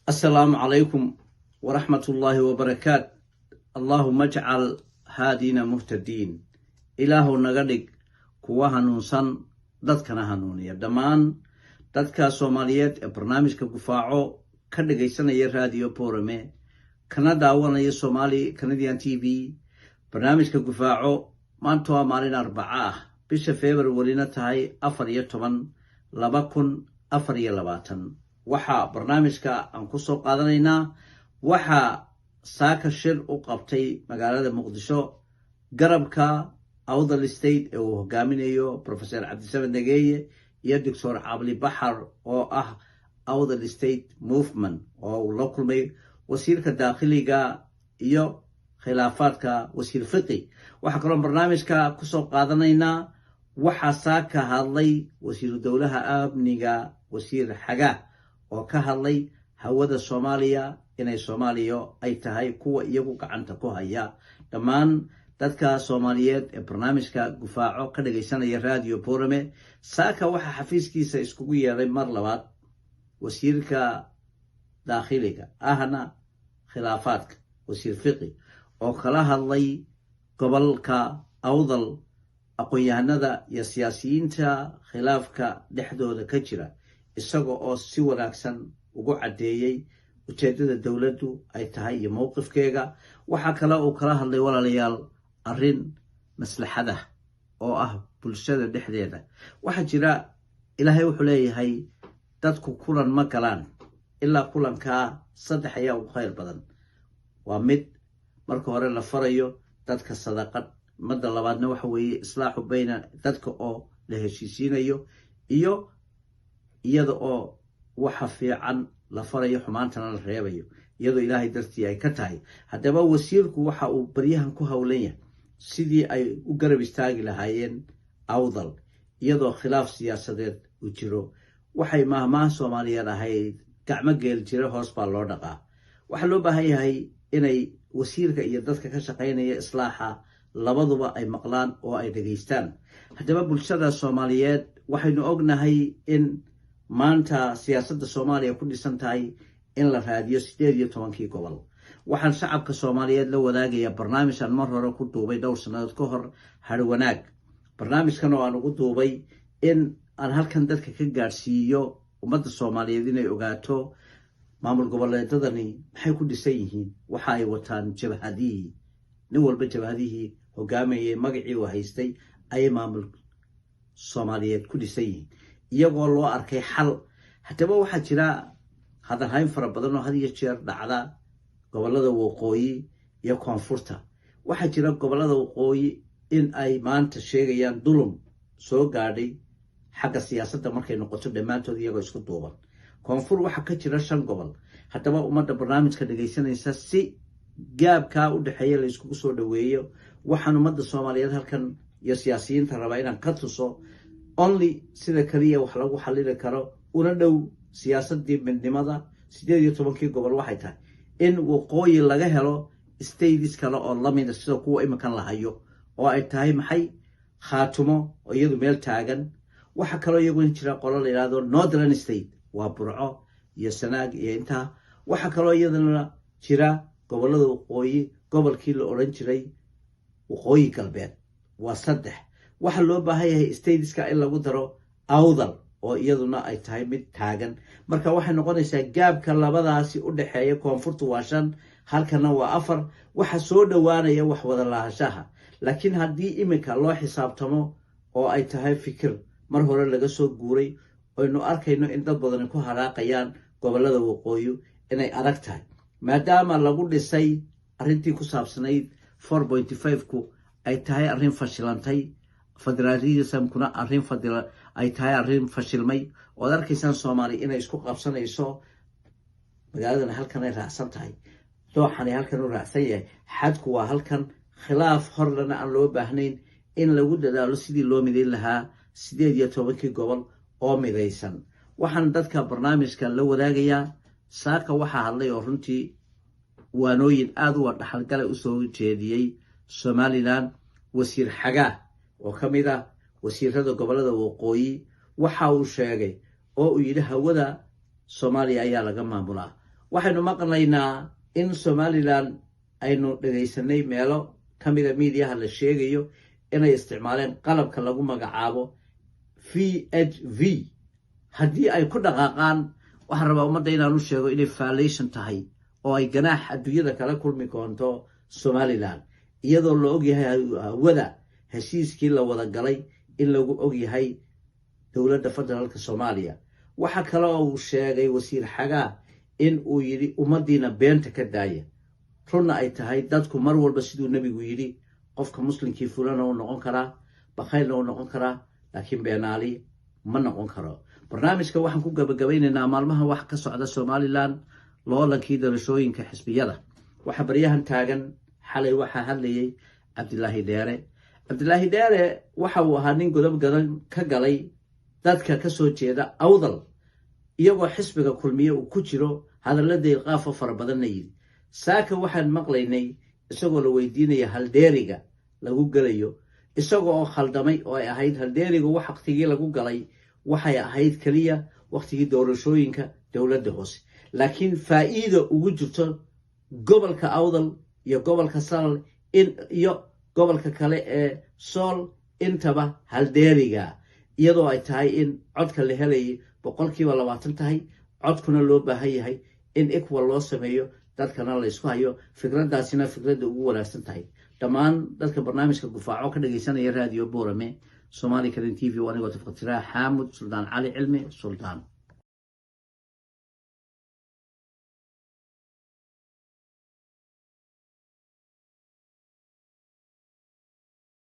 Asalaamu calaykum waraxmatullaahi wabarakaat. Allaahuma ajcal haadiina muhtadiin. Ilaahuw naga dhig kuwa hanuunsan, dadkana hanuuniya. Dhammaan dadka Soomaaliyeed ee barnaamijka Gufaaco ka dhagaysanaya Raadiyo Borame, kana daawanaya Somali Canadian TV, barnaamijka Gufaaco maanta waa maalin Arbaco ah, bisha Februarina tahay 14, 2024. Waxaa barnaamijka aan ku soo qaadanaynaa, waxaa saaka shir u qabtay magaalada Muqdisho garabka Awdal State ee uu hogaaminayo Professor Cabdisamed Nageeye iyo Doctor Cabli Baxar, oo ah Awdal State Movement, oo uu la kulmay wasiirka daakhiliga iyo khilaafaadka, Wasiir Fiqi. Waxaa kaloo barnaamijka kusoo qaadanaynaa, waxaa saaka hadlay wasiiru dowlaha amniga, Wasiir Xagaa, oo ka hadlay hawada Soomaaliya, inay Soomaaliya ay tahay kuwa iyagu gacanta ku haya. Dhammaan dadka Soomaaliyeed ee barnaamijka Gufaaco ka dhagaysanaya Radio Borame, saaka waxaa xafiiskiisa iskugu yeedhay mar labaad wasiirka daakhiliga ahna khilaafaadka, Wasiir Fiqi, oo kala hadlay gobolka Awdal aqoon-yahanada iyo siyaasiyiinta khilaafka dhexdooda ka jira, isaga oo si wanaagsan ugu caddeeyey ujeeddada dowladdu ay tahay iyo mowqifkeega. Waxaa kale uu kala hadlay, walaalayaal, arrin maslaxada oo ah bulshada dhexdeeda. Waxaa jira, Ilaahay wuxuu leeyahay, dadku kulan ma galaan ilaa kulankaa saddex ayaa ugu khayr badan. Waa mid marka hore la farayo dadka sadaqad, madda labaadna waxa weeye islaaxu bayna dadka oo la heshiisiinayo, iyo iyada oo waxa fiican la farayo, xumaantana la reebayo, iyadoo Ilaahay dartii ay ka tahay. Haddaba wasiirku waxa uu baryahan ku howlan yahay sidii ay u garab istaagi lahaayeen Awdal, iyadoo khilaaf siyaasadeed uu jiro. Waxay maahmaah Soomaaliyeed ahayd, gacmo geel jira hoos baa loo dhaqaa. Waxaa loo baahan yahay inay wasiirka iyo dadka ka shaqaynaya islaaxa labaduba ay maqlaan oo ay dhegaystaan. Haddaba bulshada Soomaaliyeed, waxaynu ognahay in maanta siyaasadda Soomaaliya ku dhisan tahay in la raadiyo 18-kii gobol. Waxaan shacabka Soomaaliyeed la wadaagayaa barnaamij aan mar hore ku duubay dhowr sannadood ka hor, Harwanaag. Barnaamijkan oo aan ugu duubay in aan halkan dadka ka gaadhsiiyo ummadda Soomaaliyeed inay ogaato maamul goboleedadani maxay ku dhisan yihiin. Waxa ay wataan jabhadihii, nin walba jabhadihii hogaamayay magacii uu haystay ayay maamul Soomaaliyeed ku dhisan yihiin, iyagoo loo arkay xal. Haddaba waxaa jira hadalhayn fara badan oo had iyo jeer dhacda gobollada waqooyi iyo koonfurta. Waxaa jira gobollada waqooyi in ay maanta sheegayaan dulum soo gaadhay xagga siyaasadda markay noqoto, dhammaantood iyagoo isku duuban. Koonfur waxaa ka jira shan gobol. Haddaba ummadda barnaamijka dhegaysanaysa, si gaabkaa u dhexeeya la iskugu soo dhoweeyo, waxaan ummadda Soomaaliyeed halkan iyo siyaasiyiinta rabaa inaan ka tuso only sida keliya wax lagu xallili karo una dhow siyaasaddii midnimada 18-kii gobol waxay tahay in waqooyi laga helo states kale oo lamida sida kuwa iminkan la hayo, oo ay tahay maxay? Khaatumo oo iyadu meel taagan. Waxaa kaloo iyaguna jira qolo la yidhahdo Northern State, waa Burco iyo Sanaag iyo intaa. Waxaa kaloo iyadana jira gobollada waqooyi gobolkii la odhan jiray Waqooyi Galbeed. Waa saddex. Waxaa loo baahan yahay stateska in lagu daro Awdal, oo iyaduna ay tahay mid taagan. Marka waxay noqonaysaa gaabka labadaasi u dhexeeya, koonfurtu waa shan, halkana waa afar, waxa soo dhowaanaya wax wada lahashaha. Laakiin haddii iminka loo xisaabtamo oo ay tahay fikir mar hore laga soo guuray, aynu arkayno in dad badani ku haraaqayaan gobollada waqooyi inay adag tahay, maadaama lagu dhisay arrintii ku saabsanayd 4.5-ku ay tahay arrin fashilantay, federalismkuna arrin ay tahay arrin fashilmay, ood arkaysaan Soomaaliya inay isku qabsanayso, magaaladan halkan ay raacsan tahay, dooxani halkan u raacsan yahay, xadku waa halkan, khilaaf horlana aan loo baahnayn, in lagu dadaalo sidii loo midayn lahaa 18-kii gobol oo midaysan. Waxaan dadka barnaamijka la wadaagayaa, saaka waxaa hadlay oo runtii waanooyin aada u dhaxalgale usoo jeediyey Somaliland Wasiir Xagaa, oo ka mid ah wasiirada gobollada waqooyi. Waxa uu sheegay oo uu yidhi hawada Soomaaliya ayaa laga maamulaa. Waxaynu maqlaynaa in Somalilan aynu dhegaysanay meelo ka mida miidiyaha la sheegayo inay isticmaaleen qalabka lagu magacaabo VHV. Haddii ay ku dhaqaaqaan, waxaan rabaa ummadda inaan u sheego inay violation tahay oo ay ganaax adduunyada kala kulmi koonto Somalilan, iyadoo la ogyahay hawada heshiiskii la wada galay in lagu ogyahay dowladda federaalka Soomaaliya. Waxa kale oo uu sheegay wasiir Xagaa in uu yidhi ummaddiina beenta ka daaya, runna ay tahay dadku mar walba siduu Nebigu yidhi, qofka muslimkii fulana uu noqon karaa, bakhaylna uu noqon karaa, laakiin beenaali ma noqon karo. Barnaamijka waxaan ku gabagabaynaynaa maalmaha wax ka socda Somalilan, loolankii doorashooyinka xisbiyada. Waxaa baryahan taagan, xalay waxaa hadlayay Cabdilaahi Dheere. Cabdilaahi Dheere waxa uu ahaa nin godob gadan ka galay dadka ka soo jeeda Awdal, iyagoo xisbiga Kulmiye uu ku jiro, hadalla deylqaafo fara badanna yidhi. Saaka waxaan maqlaynay isagoo la weydiinaya haldeeriga lagu gelayo, isaga oo khaldamay oo ay ahayd haldeeriga waqtigii lagu galay waxay ahayd keliya wakhtigii doorashooyinka dowladda hoose, laakiin faa'iida ugu jirto gobolka Awdal iyo gobolka Salal iyo gobolka kale ee Sool intaba haldeeriga, iyadoo ay tahay in codka la helayay 20% tahay, codkuna loo baahan yahay in equal loo sameeyo, dadkana laysku hayo, fikraddaasina fikradda ugu wanaagsan tahay. Dhammaan dadka barnaamijka Gufaaco ka dhagaysanaya Radio Borame, Somali Karin TV, anigoo tafqatiraa Xaamud Suldaan Cali Cilmi Suldaan.